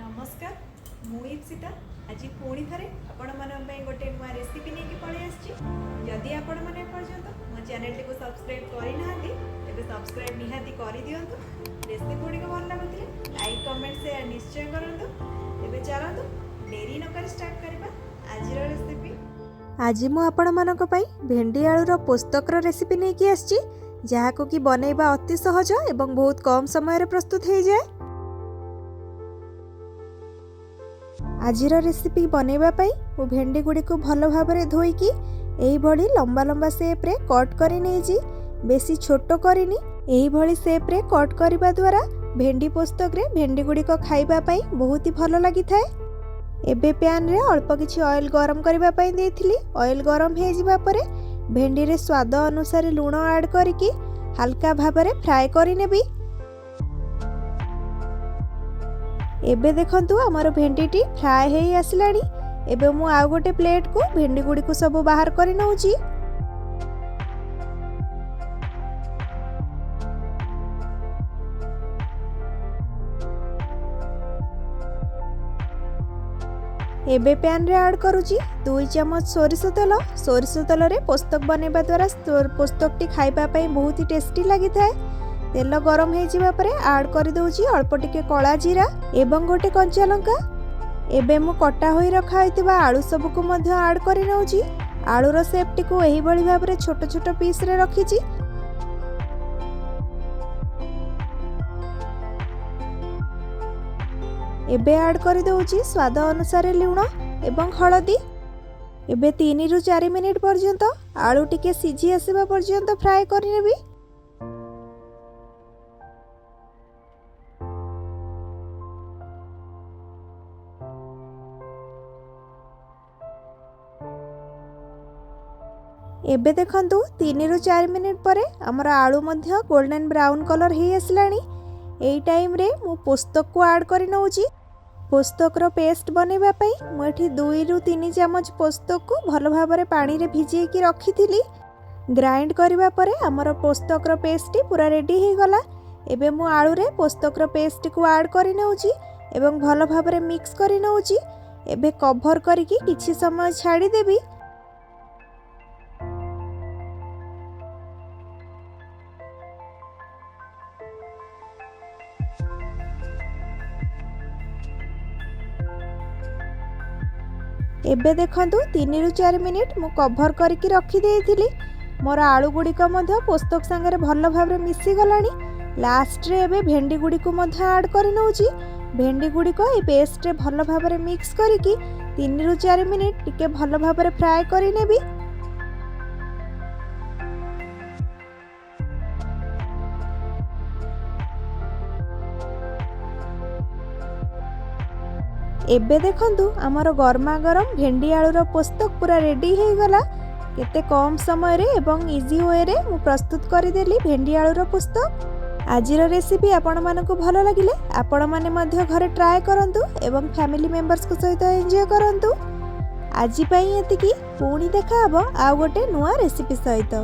ନମସ୍କାର, ମୁଁ ଇପ୍ସିତା। ଆଜି ପୁଣି ଥରେ ଆପଣମାନଙ୍କ ପାଇଁ ଗୋଟେ ନୂଆ ରେସିପି ନେଇକି ପଳେଇ ଆସିଛି। ଯଦି ଆପଣମାନେ ଏପର୍ଯ୍ୟନ୍ତ ମୋ ଚ୍ୟାନେଲଟିକୁ ସବସ୍କ୍ରାଇବ୍ କରିନାହାନ୍ତି, ତେବେ ସବସ୍କ୍ରାଇବ୍ ନିହାତି କରିଦିଅନ୍ତୁ। ରେସିପି ଗୁଡ଼ିକ ଭଲ ଲାଗୁଥିଲେ ଲାଇକ୍, କମେଣ୍ଟ, ସେୟାର ନିଶ୍ଚୟ କରନ୍ତୁ। ତେବେ ଚାଲନ୍ତୁ, ଡେରି ନକରି ଷ୍ଟାର୍ଟ କରିବା ଆଜିର ରେସିପି। ଆଜି ମୁଁ ଆପଣମାନଙ୍କ ପାଇଁ ଭେଣ୍ଡି ଆଳୁର ପୋସ୍ତକର ରେସିପି ନେଇକି ଆସିଛି, ଯାହାକୁ କି ବନେଇବା ଅତି ସହଜ ଏବଂ ବହୁତ କମ୍ ସମୟରେ ପ୍ରସ୍ତୁତ ହେଇଯାଏ। ଆଜିର ରେସିପି ବନେଇବା ପାଇଁ ମୁଁ ଭେଣ୍ଡି ଗୁଡ଼ିକୁ ଭଲ ଭାବରେ ଧୋଇକି ଏଇଭଳି ଲମ୍ବା ଲମ୍ବା ସେପ୍ରେ କଟ୍ କରି ନେଇଛି। ବେଶୀ ଛୋଟ କରିନି। ଏହିଭଳି ସେପ୍ରେ କଟ୍ କରିବା ଦ୍ୱାରା ଭେଣ୍ଡି ପୋସ୍ତକରେ ଭେଣ୍ଡି ଗୁଡ଼ିକ ଖାଇବା ପାଇଁ ବହୁତ ହି ଭଲ ଲାଗିଥାଏ। ଏବେ ପ୍ୟାନ୍ରେ ଅଳ୍ପ କିଛି ଅଏଲ୍ ଗରମ କରିବା ପାଇଁ ଦେଇଥିଲି। ଅଏଲ୍ ଗରମ ହେଇଯିବା ପରେ ଭେଣ୍ଡିରେ ସ୍ୱାଦ ଅନୁସାରେ ଲୁଣ ଆଡ଼୍ କରିକି ହାଲକା ଭାବରେ ଫ୍ରାଏ କରିନେବି। ଏବେ ଦେଖନ୍ତୁ, ଆମର ଭେଣ୍ଡିଟି ଫ୍ରାଏ ହେଇ ଆସିଲାଣି। ଏବେ ମୁଁ ଆଉ ଗୋଟେ ପ୍ଲେଟ୍କୁ ଭେଣ୍ଡି ଗୁଡ଼ିକୁ ସବୁ ବାହାର କରି ନେଉଛି। ଏବେ ପ୍ୟାନ୍ରେ ଆଡ଼୍ କରୁଛି 2 ଚାମଚ ସୋରିଷ ତେଲ। ସୋରିଷ ତେଲରେ ପୋସ୍ତକ ବନେଇବା ଦ୍ୱାରା ପୋସ୍ତକଟି ଖାଇବା ପାଇଁ ବହୁତ ହି ଟେଷ୍ଟି ଲାଗିଥାଏ। ତେଲ ଗରମ ହେଇଯିବା ପରେ ଆଡ଼୍ କରିଦେଉଛି ଅଳ୍ପ ଟିକେ କଳା ଜିରା ଏବଂ ଗୋଟେ କଞ୍ଚା ଲଙ୍କା। ଏବେ ମୁଁ କଟା ହୋଇ ରଖା ହୋଇଥିବା ଆଳୁ ସବୁକୁ ମଧ୍ୟ ଆଡ଼୍ କରି ନେଉଛି। ଆଳୁର ସେପ୍ଟିକୁ ଏହିଭଳି ଭାବରେ ଛୋଟ ଛୋଟ ପିସ୍ରେ ରଖିଛି। ଏବେ ଆଡ଼୍ କରିଦେଉଛି ସ୍ୱାଦ ଅନୁସାରେ ଲୁଣ ଏବଂ ହଳଦୀ। ଏବେ 3ରୁ 4 ମିନିଟ୍ ପର୍ଯ୍ୟନ୍ତ ଆଳୁ ଟିକେ ସିଝି ଆସିବା ପର୍ଯ୍ୟନ୍ତ ଫ୍ରାଏ କରିନେବି। ଏବେ ଦେଖନ୍ତୁ, 3ରୁ 4 ମିନିଟ୍ ପରେ ଆମର ଆଳୁ ମଧ୍ୟ ଗୋଲ୍ଡେନ୍ ବ୍ରାଉନ୍ କଲର୍ ହେଇ ଆସିଲାଣି। ଏଇ ଟାଇମ୍ରେ ମୁଁ ପୋସ୍ତକକୁ ଆଡ଼୍ କରି ନେଉଛି। ପୋସ୍ତକର ପେଷ୍ଟ ବନେଇବା ପାଇଁ ମୁଁ ଏଠି 2ରୁ 3 ଚାମଚ ପୋସ୍ତକକୁ ଭଲ ଭାବରେ ପାଣିରେ ଭିଜେଇକି ରଖିଥିଲି। ଗ୍ରାଇଣ୍ଡ କରିବା ପରେ ଆମର ପୋସ୍ତକର ପେଷ୍ଟଟି ପୁରା ରେଡ଼ି ହେଇଗଲା। ଏବେ ମୁଁ ଆଳୁରେ ପୋସ୍ତକର ପେଷ୍ଟଟିକୁ ଆଡ଼୍ କରି ନେଉଛି ଏବଂ ଭଲ ଭାବରେ ମିକ୍ସ କରି ନେଉଛି। ଏବେ କଭର୍ କରିକି କିଛି ସମୟ ଛାଡ଼ିଦେବି। ଏବେ ଦେଖନ୍ତୁ, 3ରୁ 4 ମିନିଟ୍ ମୁଁ କଭର୍ କରିକି ରଖିଦେଇଥିଲି। ମୋର ଆଳୁ ଗୁଡ଼ିକ ମଧ୍ୟ ପୋସ୍ତକ ସାଙ୍ଗରେ ଭଲ ଭାବରେ ମିଶିଗଲାଣି। ଲାଷ୍ଟରେ ଏବେ ଭେଣ୍ଡି ଗୁଡ଼ିକୁ ମଧ୍ୟ ଆଡ଼୍ କରି ନେଉଛି। ଭେଣ୍ଡି ଗୁଡ଼ିକ ଏଇ ପେଷ୍ଟରେ ଭଲ ଭାବରେ ମିକ୍ସ କରିକି 3ରୁ 4 ମିନିଟ୍ ଟିକେ ଭଲ ଭାବରେ ଫ୍ରାଏ କରିନେବି। ଏବେ ଦେଖନ୍ତୁ, ଆମର ଗରମା ଗରମ ଭେଣ୍ଡି ଆଳୁର ପୋସ୍ତକ ପୁରା ରେଡ଼ି ହେଇଗଲା। କେତେ କମ୍ ସମୟରେ ଏବଂ ଇଜି ୱେରେ ମୁଁ ପ୍ରସ୍ତୁତ କରିଦେଲି ଭେଣ୍ଡି ଆଳୁର ପୋସ୍ତକ। ଆଜିର ରେସିପି ଆପଣମାନଙ୍କୁ ଭଲ ଲାଗିଲେ ଆପଣମାନେ ମଧ୍ୟ ଘରେ ଟ୍ରାଏ କରନ୍ତୁ ଏବଂ ଫ୍ୟାମିଲି ମେମ୍ବର୍ସଙ୍କ ସହିତ ଏନ୍ଜୟ କରନ୍ତୁ। ଆଜି ପାଇଁ ଏତିକି। ପୁଣି ଦେଖା ହେବ ଆଉ ଗୋଟେ ନୂଆ ରେସିପି ସହିତ।